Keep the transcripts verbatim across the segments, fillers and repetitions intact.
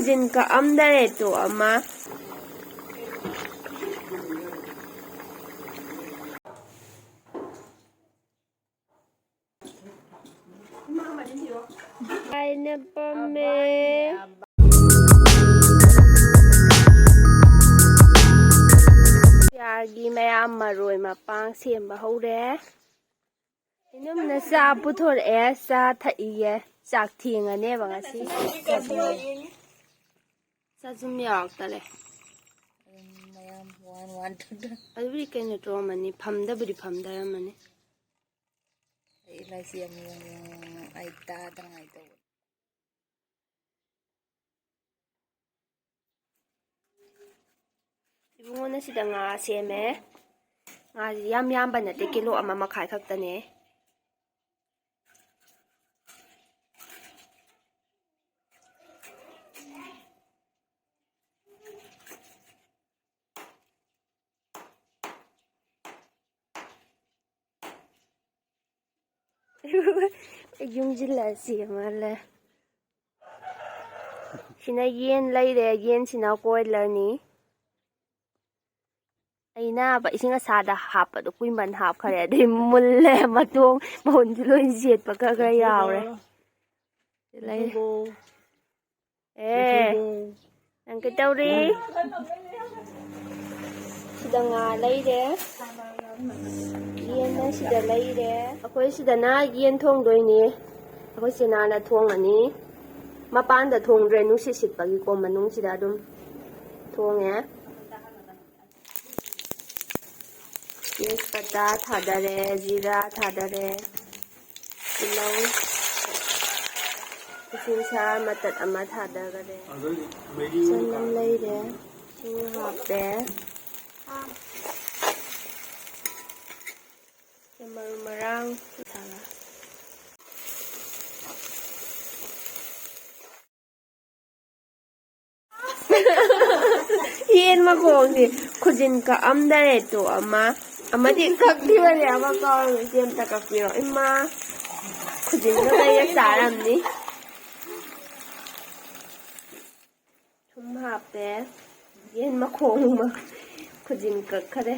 ꯇꯤꯟ ꯀꯛꯑꯝꯗꯔꯦ ꯇꯣ ꯑꯃ꯫ ꯑꯩꯅ ꯄꯝꯃꯦ꯫ ꯌꯥꯒꯤ ꯃꯌꯥꯝ ꯃꯔꯣꯏ ꯃꯄꯥꯡ ꯁꯦꯝꯕ ꯍꯧꯔꯦ꯫ ꯏꯅꯝꯅ ꯆꯥ ꯄꯨꯊꯣꯔꯛꯑꯦ, ꯆꯥ ꯊꯛꯏꯌꯦ꯫ ꯆꯥꯛ ꯊꯦꯡꯉꯅꯦꯕ ꯉꯁꯤ꯫ ꯆꯥꯖꯨꯝ ꯌꯥꯎꯔꯛꯇꯔꯦ꯫ ꯃꯌꯥꯝ ꯋꯥꯟ ꯋꯥꯟ ꯇꯨ ꯇꯨ꯫ ꯑꯗꯨꯕꯨꯗꯤ ꯀꯩꯅꯣ ꯇꯧꯔꯝꯃꯅꯤ, ꯐꯝꯗꯕꯨꯗꯤ ꯐꯝꯗꯔꯝꯃꯅꯤ꯫ ꯑꯩ ꯂꯥꯏꯁꯤ ꯑꯃꯨꯛ ꯌꯦꯡꯉꯨ, ꯌꯦꯡꯉꯨ, ꯌꯦꯡꯉꯨ, ꯑꯩ ꯇꯥꯗꯉꯥꯏ ꯇꯧꯕ꯫ ꯏꯕꯨꯡꯉꯣꯅ ꯁꯤꯗ ꯉꯥ ꯁꯦꯝꯃꯦ꯫ ꯉꯥꯁꯤ ꯌꯥꯝ ꯌꯥꯝꯕ ꯅꯠꯇꯦ, ꯀꯤꯂꯣ ꯑꯃ ꯃꯈꯥꯏ ꯈꯛꯇꯅꯦ꯫ ꯌꯨꯝꯁꯤꯜꯂꯁꯤ ꯃꯥꯜꯂꯦ꯫ ꯁꯤꯅ ꯌꯦꯟ ꯂꯩꯔꯦ, ꯌꯦꯟꯁꯤꯅ ꯀꯣꯏꯂꯔꯅꯤ꯫ ꯑꯩꯅ ꯏꯁꯤꯡ ꯑꯁꯥꯗ ꯍꯥꯞꯄꯗꯣ ꯀꯨꯏꯃꯟ ꯍꯥꯞꯈꯔꯦ, ꯑꯗꯩ ꯃꯨꯜꯂꯦ, ꯃꯇꯣꯡ ꯃꯎꯟꯁꯨ ꯂꯣꯏ ꯆꯦꯠꯄ ꯈꯔ ꯈꯔ ꯌꯥꯎꯔꯦ꯫ ꯂꯩ꯫ ꯑꯦ, ꯅꯪ ꯀꯩꯇꯧꯔꯤ? ꯁꯤꯗ ꯉꯥ ꯂꯩꯔꯦ꯫ ꯌꯦꯟꯅ ꯁꯤꯗ ꯂꯩꯔꯦ꯫ ꯑꯩꯈꯣꯏ ꯁꯤꯗꯅ ꯌꯦꯟ ꯊꯣꯡꯗꯣꯏꯅꯤ꯫ ꯑꯩꯈꯣꯏ ꯆꯦꯅꯥꯅ ꯊꯣꯡꯉꯅꯤ꯫ ꯃꯄꯥꯟꯗ ꯊꯣꯡꯗ꯭ꯔꯦ, ꯅꯨꯡꯁꯤꯠ ꯁꯤꯠꯄꯒꯤꯀꯣ, ꯃꯅꯨꯡꯁꯤꯗ ꯑꯗꯨꯝ ꯊꯣꯡꯉꯦ꯫ ꯇꯦꯖꯄꯇꯥ ꯊꯥꯗꯔꯦ, ꯖꯤꯔꯥ ꯊꯥꯗꯔꯦ, ꯇꯤꯜꯍꯧ, ꯎꯆꯤꯟꯁꯥ ꯃꯇꯠ ꯑꯃ ꯊꯥꯗꯈꯔꯦ, ꯆꯅꯝ ꯂꯩꯔꯦ, ꯁꯤꯡ ꯍꯥꯞꯄꯦ, ꯃꯔꯨ ꯃꯔꯥꯡ ꯊꯥꯔꯦ꯫ ꯌꯦꯟ ꯃꯈꯣꯡꯁꯤ ꯈꯨꯖꯤꯟ ꯀꯛꯑꯝꯗꯔꯦ ꯇꯣ ꯑꯃ, ꯑꯃꯗꯤ ꯀꯛꯈꯤꯕꯅꯦ, ꯑꯃ ꯀꯥꯎꯔꯝꯃꯤ꯫ ꯏꯆꯦ ꯑꯝꯇ ꯀꯛꯄꯤꯔꯣ꯫ ꯏꯃꯥ, ꯈꯨꯖꯤꯟꯒ ꯀꯩꯒ ꯆꯥꯔꯝꯅꯤ꯫ ꯍꯥꯞꯄꯦ꯫ ꯌꯦꯟ ꯃꯈꯣꯡ ꯑꯃ ꯈꯨꯖꯤꯟ ꯀꯛꯈꯔꯦ꯫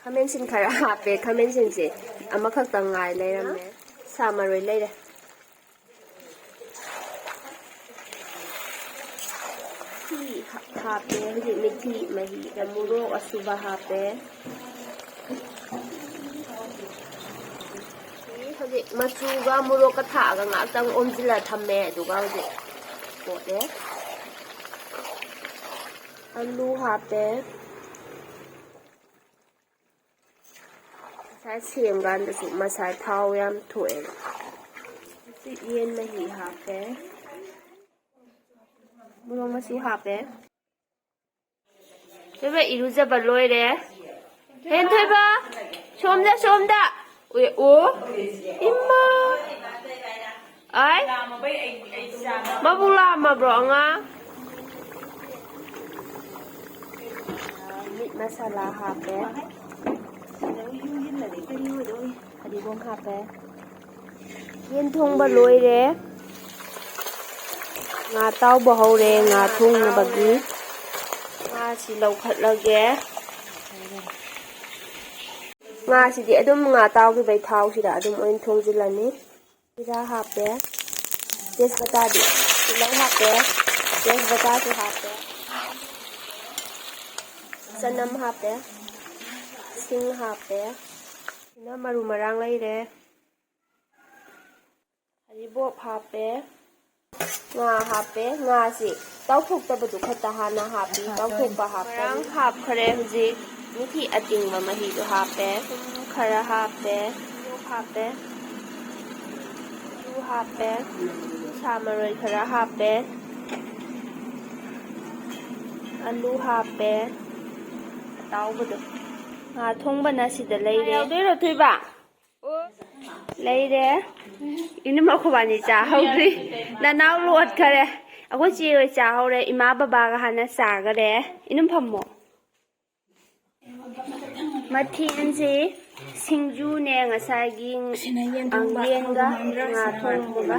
ꯈꯥꯃꯦꯟꯁꯤꯟ ꯈꯔ ꯍꯥꯞꯄꯦ꯫ ꯈꯥꯃꯦꯟꯁꯤꯟꯁꯦ ꯑꯃꯈꯛꯇꯪ ꯉꯥꯏ ꯂꯩꯔꯝꯃꯦ꯫ ꯁꯥ ꯃꯔꯣꯏ ꯂꯩꯔꯦ꯫ ꯃꯤꯊꯤ ꯍꯥꯞꯄꯦ꯫ ꯍꯧꯖꯤꯛ ꯃꯤꯊꯤ ꯃꯍꯤꯗ ꯃꯣꯔꯣꯛ ꯑꯁꯨꯕ ꯍꯥꯞꯄꯦ꯫ ꯍꯧꯖꯤꯛ ꯃꯆꯨꯒ ꯃꯣꯔꯣꯛꯀ ꯊꯥꯛꯑꯒ ꯉꯥꯛꯇꯪ ꯑꯣꯝꯁꯤꯜꯂ ꯊꯝꯃꯦ꯫ ꯑꯗꯨꯒ ꯍꯧꯖꯤꯛ ꯀꯣꯠꯂꯦ꯫ ꯑꯂꯨ ꯍꯥꯞꯄꯦ꯫ ꯉꯁꯥꯏ ꯁꯦꯝꯀꯥꯟꯗꯁꯨ ꯃꯁꯥ ꯊꯥꯎ ꯌꯥꯝ ꯊꯣꯛꯑꯦꯕ꯫ ꯍꯧꯖꯤꯛ ꯌꯦꯟ ꯃꯍꯤ ꯍꯥꯞꯄꯦ꯫ ꯃꯣꯔꯣꯛ ꯃꯆꯨ ꯍꯥꯞꯄꯦ꯫ ꯊꯣꯏꯕ ꯏꯔꯨꯖꯕ ꯂꯣꯏꯔꯦ꯫ ꯍꯦꯟꯊꯣꯏꯕ, ꯁꯣꯝꯗ, ꯁꯣꯝꯗ꯫ ꯎꯏ, ꯑꯣ, ꯏꯃꯥ꯫ ꯑꯩ? ꯃꯕꯨꯛ ꯂꯥꯝꯃꯕ꯭ꯔꯣ, ꯑꯉꯥꯡ? ꯃꯤꯠ ꯃꯁꯥꯂꯥ ꯍꯥꯞꯄꯦ꯫ ꯐꯗꯤꯒꯣꯝ ꯍꯥꯞꯄꯦ꯫ ꯌꯦꯟ ꯊꯣꯡꯕ ꯂꯣꯏꯔꯦ꯫ ꯉꯥ ꯇꯥꯎꯕ ꯍꯧꯔꯦ, ꯉꯥ ꯊꯣꯡꯅꯕꯒꯤ꯫ ꯉꯥꯁꯤ ꯂꯧꯈꯠꯂꯒꯦ꯫ ꯉꯥꯁꯤꯗꯤ ꯑꯗꯨꯝ ꯉꯥ ꯇꯥꯎꯈꯤꯕꯩ ꯊꯥꯎꯁꯤꯗ ꯑꯗꯨꯝ ꯑꯣꯏꯅ ꯊꯣꯡꯖꯤꯜꯂꯅꯤ꯫ ꯖꯤꯔꯥ ꯍꯥꯞꯄꯦ, ꯇꯦꯖꯄꯇꯥꯗꯤ ꯇꯤꯜꯍꯧ ꯍꯥꯞꯄꯦ, ꯇꯦꯖꯄꯇꯥꯁꯨ ꯍꯥꯞꯄꯦ, ꯆꯅꯝ ꯍꯥꯞꯄꯦ, ꯁꯤꯡ ꯍꯥꯞꯄꯦ, ꯁꯤꯅ ꯃꯔꯨ ꯃꯔꯥꯡ ꯂꯩꯔꯦ꯫ ꯍꯔꯤꯕꯣꯞ ꯍꯥꯞꯄꯦ, ꯉꯥ ꯍꯥꯞꯄꯦ꯫ ꯉꯥꯁꯤ ꯇꯥꯎꯊꯣꯛꯇꯕꯗꯨ ꯈꯛꯇ ꯍꯥꯟꯅ ꯍꯥꯞꯄꯤ꯫ ꯇꯥꯎꯊꯣꯛꯄ ꯍꯥꯞꯄ꯫ ꯉꯔꯥꯡ ꯍꯥꯞꯈ꯭ꯔꯦ꯫ ꯍꯧꯖꯤꯛ ꯃꯤꯊꯤ ꯑꯇꯤꯡꯕ ꯃꯍꯤꯗꯨ ꯍꯥꯞꯄꯦ꯫ ꯊꯨꯝ ꯈꯔ ꯍꯥꯞꯄꯦ꯫ ꯃꯣꯔꯣꯛ ꯍꯥꯞꯄꯦ꯫ ꯑꯂꯨ ꯍꯥꯞꯄꯦ꯫ ꯁꯥ ꯃꯔꯣꯏ ꯈꯔ ꯍꯥꯞꯄꯦ꯫ ꯑꯂꯨ ꯍꯥꯞꯄꯦ꯫ ꯑꯇꯥꯎꯕꯗꯣ꯫ ꯉꯥ ꯊꯣꯡꯕꯅ ꯁꯤꯗ ꯂꯩꯔꯦ꯫ ꯌꯥꯎꯗꯣꯏꯔꯣ, ꯊꯣꯏꯕ? ꯂꯩꯔꯦ꯫ ꯏꯅꯝ ꯑꯩꯈꯣꯏꯕꯥꯅꯤ ꯆꯥꯍꯧꯗ꯭ꯔꯤ꯫ ꯅꯅꯥꯎ ꯂꯣꯠꯈꯔꯦ꯫ ꯑꯩꯈꯣꯏ ꯆꯦ ꯍꯣꯏ ꯆꯥꯍꯧꯔꯦ꯫ ꯏꯃꯥ ꯕꯕꯥꯒ ꯍꯥꯟꯅ ꯆꯥꯈꯔꯦ꯫ ꯏꯅꯝ ꯐꯝꯃꯣ꯫ ꯃꯊꯦꯜꯁꯦ ꯁꯤꯡꯖꯨꯅꯦ, ꯉꯁꯥꯏꯒꯤ ꯁꯤꯅ ꯌꯦꯟ ꯊꯣꯡꯕ, ꯌꯦꯟꯒ ꯍꯥꯎꯕ ꯃꯥꯟꯗ꯭ꯔꯥ? ꯉꯥ ꯁꯤꯅ ꯊꯣꯡꯕꯒ꯫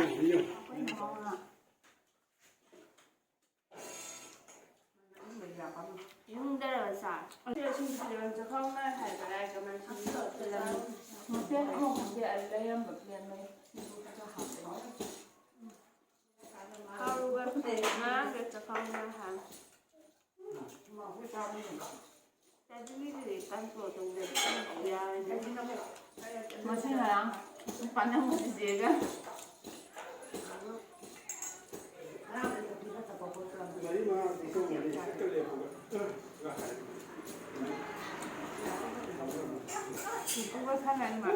ꯌꯨꯝꯗꯔꯒ ꯆꯥ꯫ ꯅꯠꯇꯦ, ꯑꯃ ꯈꯪꯗꯦ, ꯑꯩ ꯂꯩꯔꯝꯕ ꯄ꯭ꯂꯦꯟ ꯂꯩ꯫ ꯑꯗꯨ ꯈꯔ ꯍꯥꯞꯄꯦ꯫ ꯍꯥꯎꯔꯨꯕ ꯉꯔꯥꯡꯒ ꯆꯈꯥꯎ ꯉꯥ ꯍꯥꯡ꯫ ꯆꯥꯕꯤꯗꯨꯗꯤ ꯀꯟꯇ꯭ꯔꯣꯜ ꯇꯧꯗ꯭ꯔꯗꯤ ꯌꯥꯔꯣꯏꯗ꯫ ꯃꯁꯤ ꯉꯔꯥꯡ ꯄꯥꯟꯅꯝ ꯆꯤꯆꯦꯒ꯫ ꯄꯨꯄꯨꯒ ꯁꯥꯟꯅꯔꯤꯃ꯫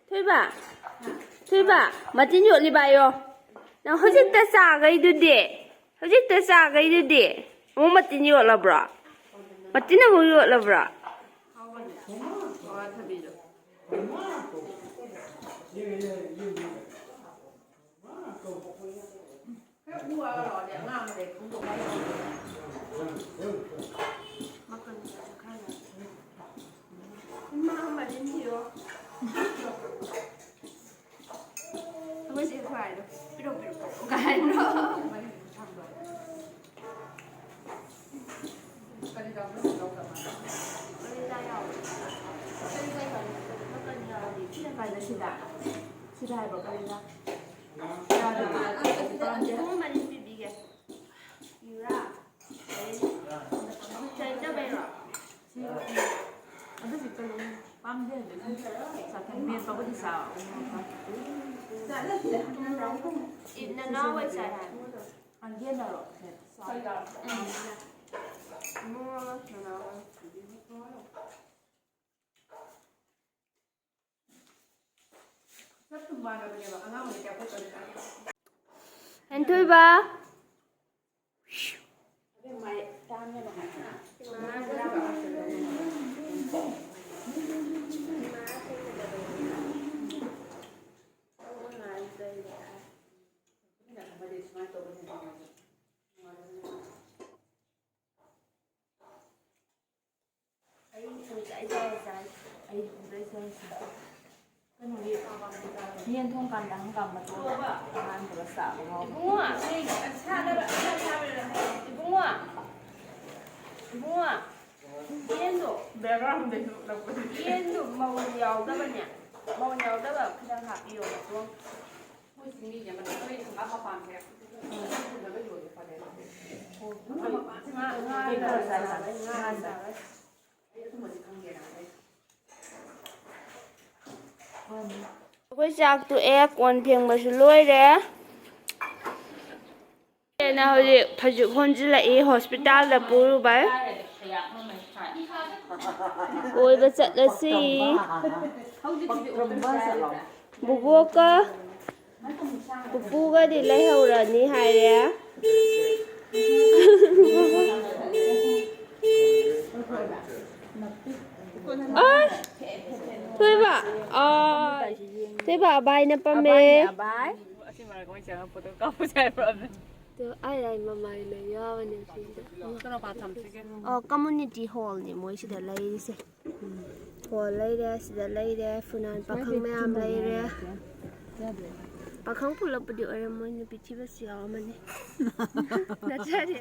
ꯊꯣꯏꯕ, ꯊꯣꯏꯕ, ꯃꯇꯤꯟ ꯌꯣꯠꯂꯤꯕ ꯍꯥꯏꯌꯣ꯫ ꯅꯪ ꯍꯧꯖꯤꯛꯇ ꯆꯥꯈꯩꯗꯨꯗꯤ, ꯍꯧꯖꯤꯛꯇ ꯆꯥꯈꯩꯗꯨꯗꯤ ꯑꯃꯨꯛ ꯃꯇꯤꯟ ꯌꯣꯠꯂꯕ꯭ꯔꯣ? ꯃꯇꯤꯟ ꯑꯃꯨꯛ ꯌꯣꯠꯂꯕ꯭ꯔꯣ? ꯃꯀꯟ ꯈꯔ ꯈꯔ ꯌꯥꯎ꯫ ꯏꯃꯥ ꯃꯗꯤ ꯊꯤꯔꯣ꯫ ꯑꯩꯈꯣꯏ ꯆꯦ ꯈ꯭ꯋꯥꯏꯗꯣ ꯄꯤꯔꯛꯑꯣ, ꯄꯤꯔꯛꯑꯣ, ꯄꯤꯔꯛꯑꯣ ꯀꯥꯏꯅ꯫ ꯀꯂꯦꯖꯥ ꯌꯥꯎꯕ꯭ꯔꯣ? ꯀꯂꯦꯖꯥ ꯌꯥꯎꯕ꯭ꯔꯣ? ꯃꯀꯟ ꯌꯥꯎꯔꯗꯤ ꯁꯤꯅ ꯀꯥꯏꯗ? ꯁꯤꯗ? ꯁꯤꯗ ꯍꯥꯏꯕ꯭ꯔꯣ ꯀꯂꯦꯖꯥ? ꯄꯨꯡ ꯃꯔꯤ ꯄꯤꯕꯤꯒꯦ꯫ ꯌꯨꯔꯥ? ꯆꯥꯅꯤꯡꯗꯕꯩꯔꯣ? ꯑꯗꯨꯗꯤ ꯀꯩꯅꯣ ꯄꯥꯝꯗꯦ ꯍꯧꯖꯤꯛ꯫ ꯆꯥꯛꯈꯨꯝ ꯃꯦꯠꯄꯕꯨꯗꯤ ꯆꯥꯕ꯫ ꯏ-, ꯅꯅꯥꯎ ꯍꯣꯏ ꯆꯥꯏ ꯍꯥꯏ꯫ ꯌꯦꯟꯅꯔꯣ? ꯎꯝ꯫ ꯏꯕꯨꯡꯉꯣꯒ ꯅꯅꯥꯎꯒ꯫ ꯍꯦꯟꯊꯣꯏꯕ꯫ ꯌꯦꯟ ꯊꯣꯡꯀꯥꯟꯗ ꯍꯪꯒꯥꯝ ꯃꯇꯣꯟ ꯑꯍꯥꯟꯕꯒ ꯆꯥꯕ ꯍꯥꯎꯕ꯫ ꯏꯕꯨꯡꯉꯣ, ꯏꯕꯨꯡꯉꯣ, ꯏꯕꯨꯡꯉꯣ, ꯌꯦꯟꯗꯣ, background ꯗꯩꯁꯨ ꯎꯠꯂꯛꯄꯗꯨꯗꯤ꯫ ꯌꯦꯟꯗꯣ ꯃꯎꯟ ꯌꯥꯎꯗꯕꯅꯦ, ꯃꯎꯟ ꯌꯥꯎꯗꯕ ꯈꯤꯇꯪ ꯍꯥꯞꯄꯤꯌꯣ ꯃꯇꯣꯡ꯫ ꯃꯣꯏ ꯆꯤꯡꯃꯤꯁꯦ ꯃꯇꯣꯡ ꯂꯣꯏꯅ ꯍꯪꯒꯥꯝ ꯃꯄꯥꯟꯁꯦ ꯍꯨꯜꯂꯒ ꯌꯣꯜꯂꯦ ꯐꯅꯦꯕ꯫ ꯉꯥ, ꯉꯥ ꯆꯥꯔꯣꯏ, ꯉꯥ ꯆꯥꯔꯣꯏ꯫ ꯑꯩꯈꯣꯏ ꯆꯥꯛ ꯇꯣꯛꯑꯦ, ꯀꯣꯟ ꯐꯦꯡꯕꯁꯨ ꯂꯣꯏꯔꯦ꯫ ꯏꯆꯦꯅ ꯍꯧꯖꯤꯛ ꯐꯩꯖꯨꯞ ꯍꯣꯟꯖꯤꯜꯂꯛꯏ, ꯍꯣꯁꯄꯤꯇꯥꯜꯗ ꯄꯨꯔꯨꯕꯩ꯫ ꯀꯣꯏꯕ ꯆꯠꯂꯁꯤ꯫ ꯕꯨꯕꯣꯛꯀ ꯄꯨꯄꯨꯒꯗꯤ ꯂꯩꯍꯧꯔꯅꯤ ꯍꯥꯏꯔꯦ꯫ ꯑ, ꯊꯣꯏꯕ, ꯑ, ꯊꯣꯏꯕ ꯑꯕꯥꯏꯅ ꯄꯝꯃꯦ꯫ ꯑꯕꯥꯏꯅꯦ, ꯑꯕꯥꯏ꯫ ꯑꯁꯤ ꯃꯔꯛ ꯃꯣꯏ ꯆꯪꯉꯛꯄꯗꯣ ꯀꯥꯞꯄꯁꯦ ꯍꯥꯏꯕ꯭ꯔꯣ? ꯑꯗꯨ ꯑꯩ, ꯑꯩ ꯃꯃꯥꯏ ꯂꯩ ꯌꯥꯎꯕꯅꯦ ꯁꯤꯗ꯫ ꯀꯩꯅꯣ ꯄꯥ ꯊꯝꯁꯤꯒꯦ꯫ ꯑꯣ, community hall ꯅꯦ ꯃꯣꯏ ꯁꯤꯗ ꯂꯩꯔꯤꯁꯦ꯫ ꯍꯣꯜ ꯂꯩꯔꯦ, ꯁꯤꯗ ꯂꯩꯔꯦ, ꯐꯨꯅꯥꯟ ꯄꯥꯈꯪ ꯃꯌꯥꯝ ꯂꯩꯔꯦ꯫ ꯄꯥꯈꯪ ꯄꯨꯂꯞꯄꯨꯗꯤ ꯑꯣꯏꯔꯝꯃꯣꯏ, ꯅꯨꯄꯤ ꯊꯤꯕꯁꯨ ꯌꯥꯎꯔꯝꯃꯅꯤ꯫ ꯅꯠꯇ꯭ꯔꯗꯤ꯫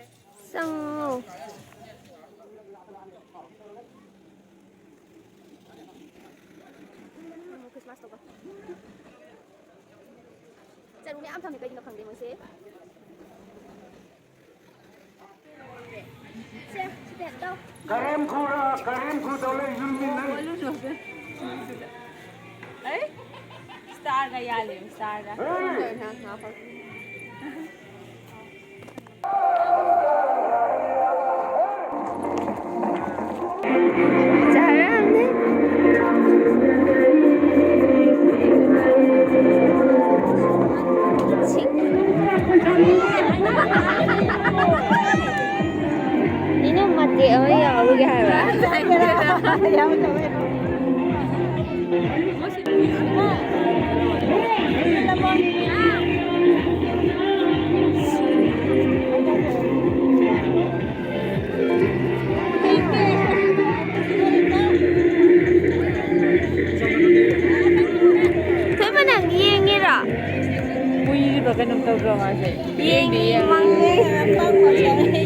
ꯆꯪꯉꯣ꯫ ꯈ꯭ꯔꯤꯁꯃꯥꯁ ꯇꯧꯕ꯫ ꯆꯔꯨ ꯃꯌꯥꯝ ꯊꯝꯃꯤ, ꯀꯩꯒꯤꯅꯣ ꯈꯪꯗꯦ ꯃꯣꯏꯁꯦ꯫ ꯁꯦ, ꯁꯤꯗ ꯇꯧ꯫ ꯀꯔꯦꯝ ꯈꯨꯔ, ꯀꯔꯦꯝ ꯈꯨꯗꯧ ꯂꯩ ꯌꯨꯝ ꯃꯤ ꯅꯪ꯫ ꯑꯩ ꯁ꯭ꯇꯥꯔꯒ ꯌꯥꯜꯂꯦ, ꯁ꯭ꯇꯥꯔꯒ꯫ ꯍꯦ! ꯆꯥꯔꯝꯅꯤ꯫ ꯏꯅꯝ ꯃꯇꯦꯛ ꯑꯃ ꯌꯥꯎꯔꯨꯒꯦ ꯍꯥꯏꯕ꯫ ꯄꯥꯛ ꯄꯥꯛ ꯇꯧꯔꯦ꯫